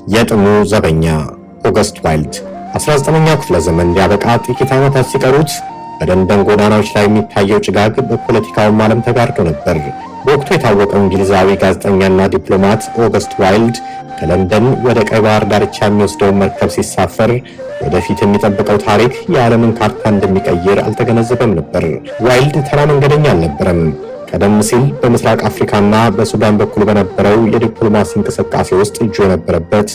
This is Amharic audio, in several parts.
የጥሙ ዘበኛ ኦገስት ዋይልድ። 19ኛው ክፍለ ዘመን ሊያበቃ ጥቂት ዓመታት ሲቀሩት በለንደን ጎዳናዎች ላይ የሚታየው ጭጋግ በፖለቲካውም ዓለም ተጋርዶ ነበር። በወቅቱ የታወቀው እንግሊዛዊ ጋዜጠኛና ዲፕሎማት ኦገስት ዋይልድ ከለንደን ወደ ቀይ ባህር ዳርቻ የሚወስደውን መርከብ ሲሳፈር ወደፊት የሚጠብቀው ታሪክ የዓለምን ካርታ እንደሚቀይር አልተገነዘበም ነበር። ዋይልድ ተራ መንገደኛ አልነበረም። ቀደም ሲል በምስራቅ አፍሪካና በሱዳን በኩል በነበረው የዲፕሎማሲ እንቅስቃሴ ውስጥ እጁ የነበረበት፣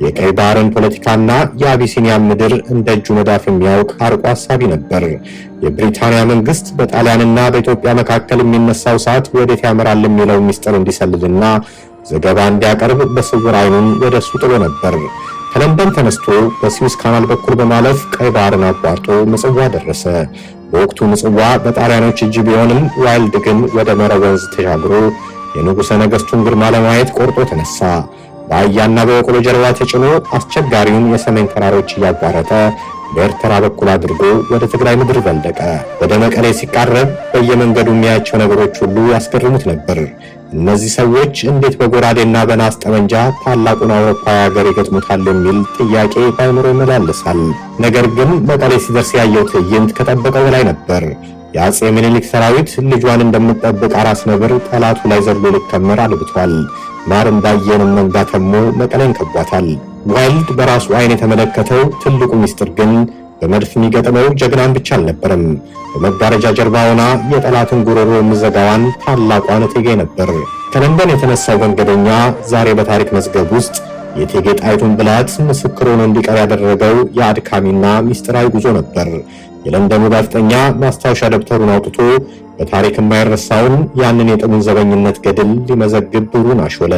የቀይ ባህርን ፖለቲካና የአቢሲኒያን ምድር እንደ እጁ መዳፍ የሚያውቅ አርቆ አሳቢ ነበር። የብሪታንያ መንግስት በጣሊያንና በኢትዮጵያ መካከል የሚነሳው እሳት ወዴት ያመራል የሚለው ሚስጥር እንዲሰልልና ዘገባ እንዲያቀርብ በስውር አይኑን ወደ እሱ ጥሎ ነበር። ከለንደን ተነስቶ በስዊዝ ካናል በኩል በማለፍ ቀይ ባህርን አቋርጦ ምጽዋ ደረሰ። በወቅቱ ምጽዋ በጣሊያኖች እጅ ቢሆንም ዋይልድ ግን ወደ መረብ ወንዝ ተሻግሮ የንጉሠ ነገሥቱን ግርማ ለማየት ቆርጦ ተነሳ። በአህያና በበቅሎ ጀርባ ተጭኖ አስቸጋሪውን የሰሜን ተራሮች እያቋረጠ በኤርትራ በኩል አድርጎ ወደ ትግራይ ምድር ዘለቀ። ወደ መቀሌ ሲቃረብ በየመንገዱ የሚያያቸው ነገሮች ሁሉ ያስገርሙት ነበር። እነዚህ ሰዎች እንዴት በጎራዴና በናስ ጠመንጃ ታላቁን አውሮፓዊ ሀገር ይገጥሙታል የሚል ጥያቄ በአእምሮ ይመላለሳል። ነገር ግን መቀሌ ሲደርስ ያየው ትዕይንት ከጠበቀው በላይ ነበር። የአጼ ምኒልክ ሰራዊት ልጇን እንደምትጠብቅ አራስ ነብር ጠላቱ ላይ ዘሎ ሊከመር አድብቷል። ማር እንዳየንም መንጋ ተሞ መቀሌን ከቧታል። ዋይልድ በራሱ አይን የተመለከተው ትልቁ ሚስጥር ግን በመድፍ የሚገጥመው ጀግናን ብቻ አልነበረም። በመጋረጃ ጀርባ ሆና የጠላትን ጉሮሮ የምትዘጋዋን ታላቋን እቴጌ ነበር። ከለንደን የተነሳው መንገደኛ ዛሬ በታሪክ መዝገብ ውስጥ የእቴጌ ጣይቱን ብልሃት ምስክር ሆኖ እንዲቀር ያደረገው የአድካሚና ሚስጥራዊ ጉዞ ነበር። የለንደኑ ጋዜጠኛ ማስታወሻ ደብተሩን አውጥቶ በታሪክ የማይረሳውን ያንን የጥሙን ዘበኝነት ገድል ሊመዘግብ ብዕሩን አሾለ።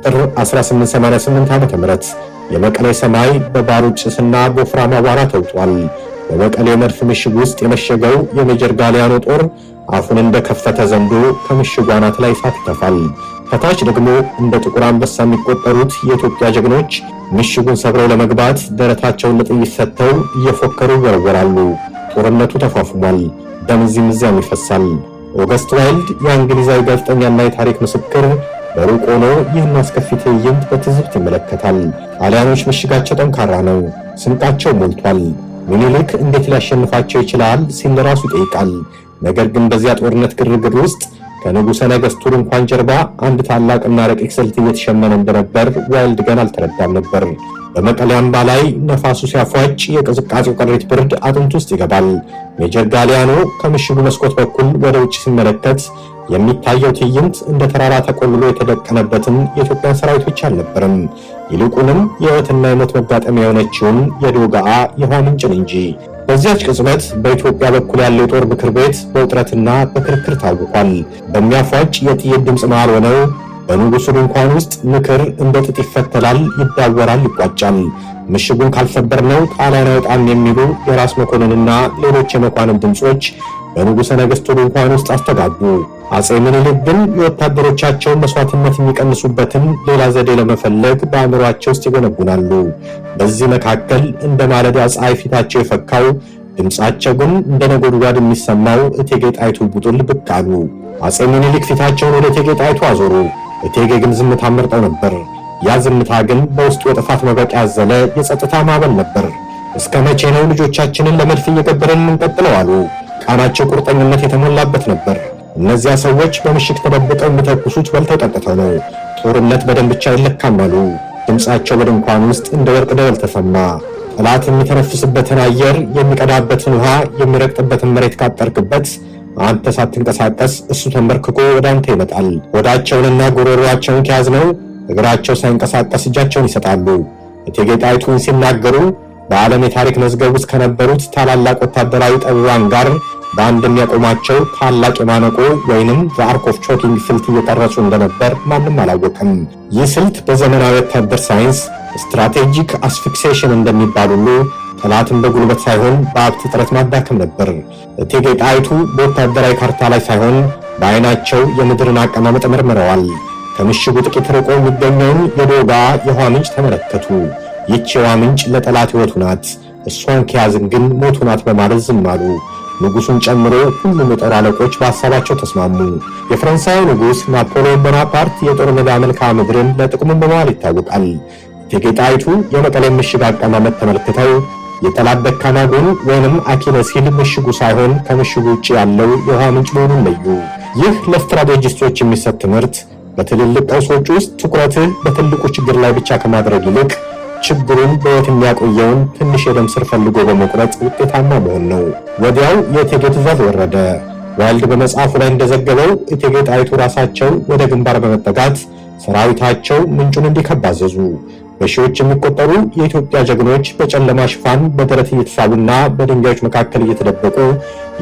ጥር 1888 ዓ.ም የመቀሌ ሰማይ በባሩድ ጭስና በወፍራም አቧራ ተውጧል። በመቀሌው መድፍ ምሽግ ውስጥ የመሸገው የሜጀር ጋሊያኖ ጦር አፉን እንደከፈተ ዘንዶ ከምሽጉ አናት ላይ እሳት ይተፋል። ከታች ደግሞ እንደ ጥቁር አንበሳ የሚቆጠሩት የኢትዮጵያ ጀግኖች ምሽጉን ሰብረው ለመግባት ደረታቸውን ለጥይት ሰጥተው እየፎከሩ ይወረወራሉ። ጦርነቱ ተፋፍሟል። ደም እዚህም እዚያም ይፈሳል። ኦገስት ዋይልድ፣ የእንግሊዛዊ ጋዜጠኛና የታሪክ ምስክር፣ በሩቅ ሆኖ ይህን አስከፊ ትዕይንት በትዝብት ይመለከታል። ጣሊያኖች ምሽጋቸው ጠንካራ ነው፣ ስንቃቸው ሞልቷል። ሚኒሊክ እንዴት ሊያሸንፋቸው ይችላል ሲል ራሱ ይጠይቃል። ነገር ግን በዚያ ጦርነት ግርግር ውስጥ ከንጉሠ ነገሥቱ ድንኳን ጀርባ አንድ ታላቅና ረቂቅ ስልት እየተሸመነ እንደነበር ዋይልድ ገና አልተረዳም ነበር። በመቀሌ አምባ ላይ ነፋሱ ሲያፏጭ የቅዝቃዜው ቅሪት ብርድ አጥንት ውስጥ ይገባል። ሜጀር ጋሊያኖ ከምሽጉ መስኮት በኩል ወደ ውጭ ሲመለከት የሚታየው ትዕይንት እንደ ተራራ ተቆልሎ የተደቀነበትን የኢትዮጵያን ሰራዊት ብቻ አልነበረም። ይልቁንም የሕይወትና የሞት መጋጠሚያ የሆነችውን የዶጋአ የውሃ ምንጭን እንጂ። በዚያች ቅጽበት በኢትዮጵያ በኩል ያለው የጦር ምክር ቤት በውጥረትና በክርክር ታውቋል። በሚያፏጭ የጥይት ድምፅ መሃል ሆነው በንጉሱ ድንኳን ውስጥ ምክር እንደ ጥጥ ይፈተላል፣ ይዳወራል፣ ይቋጫል። ምሽጉን ካልሰበርነው ጣሊያን አይወጣም የሚሉ የራስ መኮንንና ሌሎች የመኳንንት ድምፆች በንጉሠ ነገሥቱ ድንኳን ውስጥ አስተጋቡ። አጼ ምኒልክ ግን የወታደሮቻቸውን መስዋዕትነት የሚቀንሱበትን ሌላ ዘዴ ለመፈለግ በአእምሯቸው ውስጥ ይጎነጉናሉ። በዚህ መካከል እንደ ማለዳ ፀሐይ ፊታቸው የፈካው፣ ድምፃቸው ግን እንደ ነጎድጓድ የሚሰማው እቴጌ ጣይቱ ቡጡል ብቅ አሉ። አጼ ምኒልክ ፊታቸውን ወደ እቴጌ ጣይቱ አዞሩ። እቴጌ ግን ዝምታ መርጠው ነበር። ያ ዝምታ ግን በውስጡ የጥፋት መብረቅ ያዘለ የጸጥታ ማዕበል ነበር። "እስከ መቼ ነው ልጆቻችንን ለመድፍ እየገበርን የምንቀጥለው?" አሉ። ቃላቸው ቁርጠኝነት የተሞላበት ነበር። እነዚያ ሰዎች በምሽግ ተደብቀው የሚተኩሱት በልተው ጠጥተው ነው። ጦርነት በደም ብቻ አይለካም አሉ። ድምፃቸው በድንኳን ውስጥ እንደ ወርቅ ደወል ተሰማ። ጠላት የሚተነፍስበትን አየር፣ የሚቀዳበትን ውሃ፣ የሚረግጥበትን መሬት ካጠርክበት አንተ ሳትንቀሳቀስ እሱ ተንበርክኮ ወደ አንተ ይመጣል። ሆዳቸውንና ጉሮሯቸውን ከያዝነው እግራቸው ሳይንቀሳቀስ እጃቸውን ይሰጣሉ። እቴጌ ጣይቱን ሲናገሩ በዓለም የታሪክ መዝገብ ውስጥ ከነበሩት ታላላቅ ወታደራዊ ጠቢባን ጋር በአንድ የሚያቆማቸው ታላቅ የማነቆ ወይንም the art of choking ስልት እየቀረጹ እንደነበር ማንም አላወቀም። ይህ ስልት በዘመናዊ ወታደር ሳይንስ strategic asphyxiation እንደሚባል ሁሉ ጠላትን በጉልበት ሳይሆን በሀብት እጥረት ማዳከም ነበር። እቴጌ ጣይቱ በወታደራዊ ካርታ ላይ ሳይሆን በአይናቸው የምድርን አቀማመጥ መርምረዋል። ከምሽጉ ጥቂት ርቆ የሚገኘውን የዶጋ የውሃ ምንጭ ተመለከቱ። ይህች የውሃ ምንጭ ለጠላት ሕይወቱ ናት፣ እሷን ከያዝን ግን ሞቱ ናት በማለት ዝም አሉ። ንጉሱን ጨምሮ ሁሉም የጦር አለቆች በሐሳባቸው ተስማሙ። የፈረንሳዩ ንጉሥ ናፖሊዮን ቦናፓርት የጦር ሜዳ መልክዓ ምድርን ለጥቅሙ በመዋል ይታወቃል። እቴጌ ጣይቱ የመቀሌን ምሽግ አቀማመጥ ተመልክተው የጠላት ደካማ ጎን ወይንም Achilles heel ምሽጉ ሳይሆን ከምሽጉ ውጭ ያለው የውሃ ምንጭ መሆኑን ለዩ። ይህ ለስትራቴጂስቶች የሚሰጥ ትምህርት በትልልቅ ቀውሶች ውስጥ ትኩረትህ በትልቁ ችግር ላይ ብቻ ከማድረግ ይልቅ ችግሩን በሕይወት የሚያቆየውን ትንሽ የደም ስር ፈልጎ በመቁረጥ ውጤታማ መሆን ነው። ወዲያው የእቴጌ ትዕዛዝ ወረደ። ዋይልድ በመጽሐፉ ላይ እንደዘገበው እቴጌ ጣይቱ ራሳቸው ወደ ግንባር በመጠጋት ሰራዊታቸው ምንጩን እንዲከብ አዘዙ። በሺዎች የሚቆጠሩ የኢትዮጵያ ጀግኖች በጨለማ ሽፋን በደረት እየተሳቡና በድንጋዮች መካከል እየተደበቁ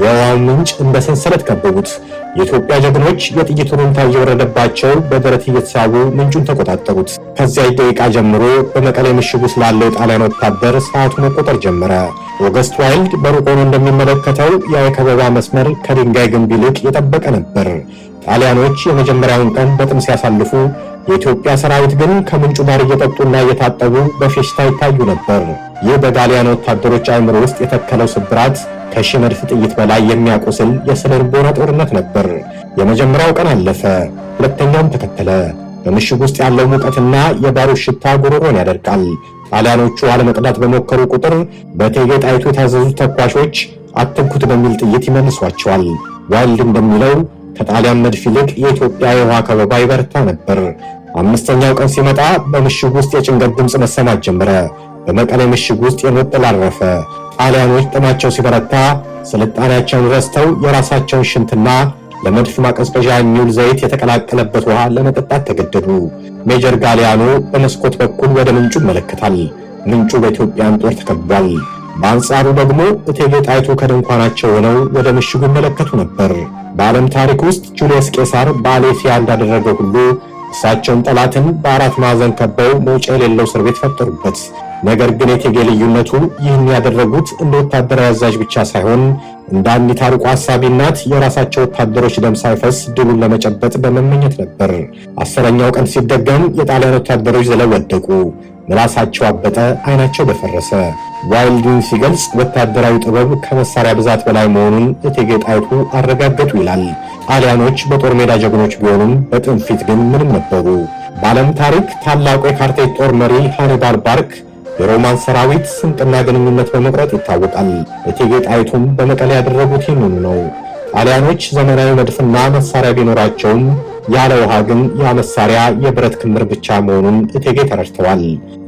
የውሃውን ምንጭ እንደ ሰንሰለት ከበቡት። የኢትዮጵያ ጀግኖች የጥይት ሩምታ እየወረደባቸው በደረት እየተሳቡ ምንጩን ተቆጣጠሩት። ከዚያ ደቂቃ ጀምሮ በመቀሌ ምሽጉ ስላለው የጣሊያን ወታደር ሰዓቱ መቆጠር ጀመረ። ኦገስት ዋይልድ በሩቅ ሆኖ እንደሚመለከተው ያ የከበባ መስመር ከድንጋይ ግንብ ይልቅ የጠበቀ ነበር። ጣሊያኖች የመጀመሪያውን ቀን በጥም ሲያሳልፉ፣ የኢትዮጵያ ሰራዊት ግን ከምንጩ ጋር እየጠጡና እየታጠቡ በፌሽታ ይታዩ ነበር። ይህ በጋሊያኖ ወታደሮች አእምሮ ውስጥ የተከለው ስብራት ከሺህ መድፍ ጥይት በላይ የሚያቆስል የስነ ልቦና ጦርነት ነበር። የመጀመሪያው ቀን አለፈ፣ ሁለተኛውም ተከተለ። በምሽግ ውስጥ ያለው ሙቀትና የባሩድ ሽታ ጉሮሮን ያደርቃል። ጣሊያኖቹ አለመቅዳት በሞከሩ ቁጥር በእቴጌ ጣይቱ የታዘዙት ተኳሾች አትንኩት በሚል ጥይት ይመልሷቸዋል። ዋይልድ እንደሚለው ከጣሊያን መድፍ ይልቅ የኢትዮጵያ የውሃ ከበባ ይበረታ ነበር። አምስተኛው ቀን ሲመጣ በምሽግ ውስጥ የጭንቀት ድምፅ መሰማት ጀመረ። በመቀሌ ምሽግ ውስጥ የሞት ጥላ አረፈ። ጣሊያኖች ጥማቸው ሲበረታ ስልጣኔያቸውን ረስተው የራሳቸውን ሽንትና ለመድፍ ማቀዝቀዣ የሚውል ዘይት የተቀላቀለበት ውሃ ለመጠጣት ተገደዱ። ሜጀር ጋሊያኖ በመስኮት በኩል ወደ ምንጩ ይመለከታል። ምንጩ በኢትዮጵያን ጦር ተከቧል። በአንጻሩ ደግሞ እቴጌ ጣይቱ ከድንኳናቸው ሆነው ወደ ምሽጉ ይመለከቱ ነበር። በዓለም ታሪክ ውስጥ ጁልየስ ቄሳር በአሌፊያ እንዳደረገው ሁሉ እሳቸውም ጠላትን በአራት ማዕዘን ከበው መውጫ የሌለው እስር ቤት ፈጠሩበት። ነገር ግን የእቴጌ ልዩነቱ ይህን ያደረጉት እንደ ወታደራዊ አዛዥ ብቻ ሳይሆን እንደ አንዲት አርቆ አሳቢ እናት የራሳቸው ወታደሮች ደም ሳይፈስ ድሉን ለመጨበጥ በመመኘት ነበር። 10ኛው ቀን ሲደገም የጣሊያን ወታደሮች ዝለው ወደቁ። ምላሳቸው አበጠ፣ አይናቸው ደፈረሰ። ዋይልድን ሲገልጽ ወታደራዊ ጥበብ ከመሳሪያ ብዛት በላይ መሆኑን እቴጌ ጣይቱ አረጋገጡ ይላል። ጣሊያኖች በጦር ሜዳ ጀግኖች ቢሆኑም በጥም ፊት ግን ምንም ነበሩ። በዓለም ታሪክ ታላቁ የካርቴጅ ጦር መሪ ሃኒባል ባርክ የሮማን ሰራዊት ስንቅና ግንኙነት በመቁረጥ ይታወቃል። እቴጌ ጣይቱም በመቀሌ ያደረጉት ይህንኑ ነው። ጣሊያኖች ዘመናዊ መድፍና መሳሪያ ቢኖራቸውም ያለ ውሃ ግን ያ መሳሪያ የብረት ክምር ብቻ መሆኑን እቴጌ ተረድተዋል።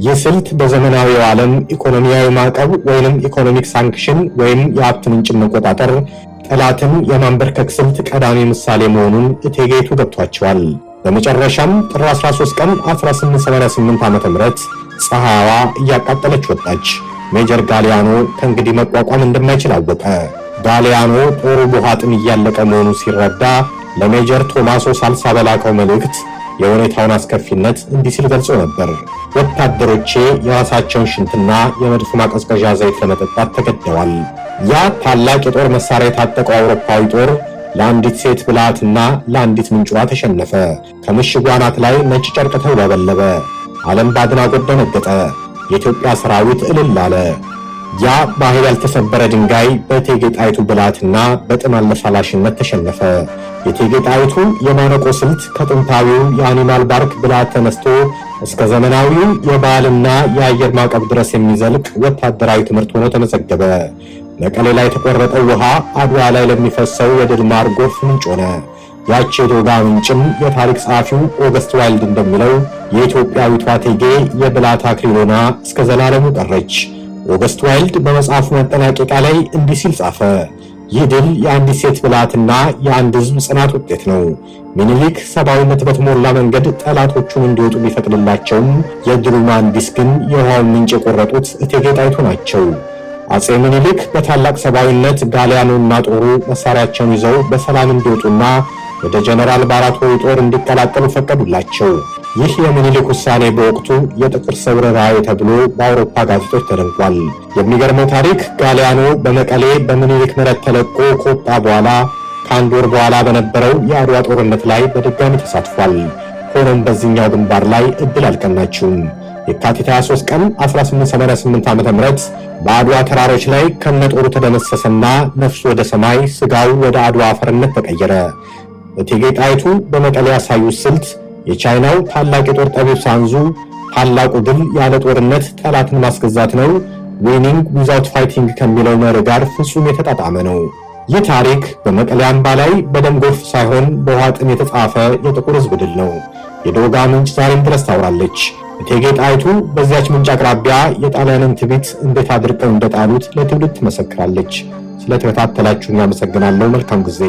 ይህ ስልት በዘመናዊው ዓለም ኢኮኖሚያዊ ማዕቀብ ወይንም economic sanction ወይም የሀብት ምንጭን መቆጣጠር፣ ጠላትን የማንበርከክ ስልት ቀዳሚ ምሳሌ መሆኑን እቴጌይቱ ገብቷቸዋል። በመጨረሻም ጥር 13 ቀን 1888 ዓ.ም ፀሐይዋ እያቃጠለች ወጣች። ሜጀር ጋሊያኖ ከእንግዲህ መቋቋም እንደማይችል አወቀ። ጋሊያኖ ጦሩ በውሃ ጥም እያለቀ መሆኑን ሲረዳ ለሜጀር ቶማሶ ሳልሳ በላከው መልእክት የሁኔታውን አስከፊነት እንዲህ ሲል ገልጾ ነበር። ወታደሮቼ የራሳቸውን ሽንትና የመድፍ ማቀዝቀዣ ዘይት ለመጠጣት ተገደዋል። ያ ታላቅ የጦር መሳሪያ የታጠቀው አውሮፓዊ ጦር ለአንዲት ሴት ብልሃትና ለአንዲት ምንጭ ውሃ ተሸነፈ። ከምሽጉ አናት ላይ ነጭ ጨርቅ ተውለበለበ። ዓለም በአድናቆት ደነገጠ። የኢትዮጵያ ሰራዊት እልል አለ። ያ በኃይል ያልተሰበረ ድንጋይ በእቴጌ ጣይቱ ብልሃትና በጥም አለሳላሽነት ተሸነፈ። የእቴጌ ጣይቱ የማነቆ ስልት ከጥንታዊው የሃኒባል ባርክ ብልሃት ተነስቶ እስከ ዘመናዊው የባህልና የአየር ማዕቀብ ድረስ የሚዘልቅ ወታደራዊ ትምህርት ሆኖ ተመዘገበ። መቀሌ ላይ የተቆረጠው ውሃ አድዋ ላይ ለሚፈሰው የድል ማር ጎርፍ ምንጭ ሆነ። ያቺ የዶጋ ምንጭም የታሪክ ጸሐፊው ኦገስት ዋይልድ እንደሚለው የኢትዮጵያዊቷ እቴጌ የብልሃት አክሊል ሆና እስከ ዘላለሙ ቀረች። ኦገስት ዋይልድ በመጽሐፉ ማጠናቀቂያ ላይ እንዲህ ሲል ጻፈ። ይህ ድል የአንዲት ሴት ብልሃትና የአንድ ሕዝብ ጽናት ውጤት ነው። ሚኒሊክ ሰብአዊነት በተሞላ መንገድ ጠላቶቹን እንዲወጡ ቢፈቅድላቸውም የድሉ መሐንዲስ ግን የውሃውን ምንጭ የቆረጡት እቴጌ ጣይቱ ናቸው። አጼ ሚኒሊክ በታላቅ ሰብአዊነት ጋሊያኖና ጦሩ መሳሪያቸውን ይዘው በሰላም እንዲወጡና ወደ ጀነራል ባራቶሪ ጦር እንዲቀላቀሉ ፈቀዱላቸው። ይህ የሚኒሊክ ውሳኔ በወቅቱ የጥቁር ሰው ርኅራኄ ተብሎ በአውሮፓ ጋዜጦች ተደንቋል። የሚገርመው ታሪክ ጋሊያኖ በመቀሌ በሚኒሊክ ምሕረት ተለቆ ከወጣ በኋላ ከአንድ ወር በኋላ በነበረው የአድዋ ጦርነት ላይ በድጋሚ ተሳትፏል። ሆኖም በዚህኛው ግንባር ላይ እድል አልቀናችውም። የካቲት 23 ቀን 1888 ዓ.ም በአድዋ ተራሮች ላይ ከነጦሩ ተደመሰሰና ነፍሱ ወደ ሰማይ ስጋው ወደ አድዋ አፈርነት ተቀየረ። እቴጌ ጣይቱ በመቀሌ ያሳዩት ስልት የቻይናው ታላቅ የጦር ጠቢብ ሳንዙ ታላቁ ድል ያለ ጦርነት ጠላትን ማስገዛት ነው፣ winning without fighting ከሚለው መርህ ጋር ፍጹም የተጣጣመ ነው። ይህ ታሪክ በመቀሌ አምባ ላይ በደም ጎርፍ ሳይሆን በውሃ ጥም የተጻፈ የጥቁር ሕዝብ ድል ነው። የዶጋ ምንጭ ዛሬም ድረስ ታውራለች። እቴጌ ጣይቱ በዚያች ምንጭ አቅራቢያ የጣሊያንን ትዕቢት እንዴት አድርቀው እንደጣሉት ለትውልድ ትመሰክራለች። ስለተከታተላችሁኝ አመሰግናለሁ። መልካም ጊዜ።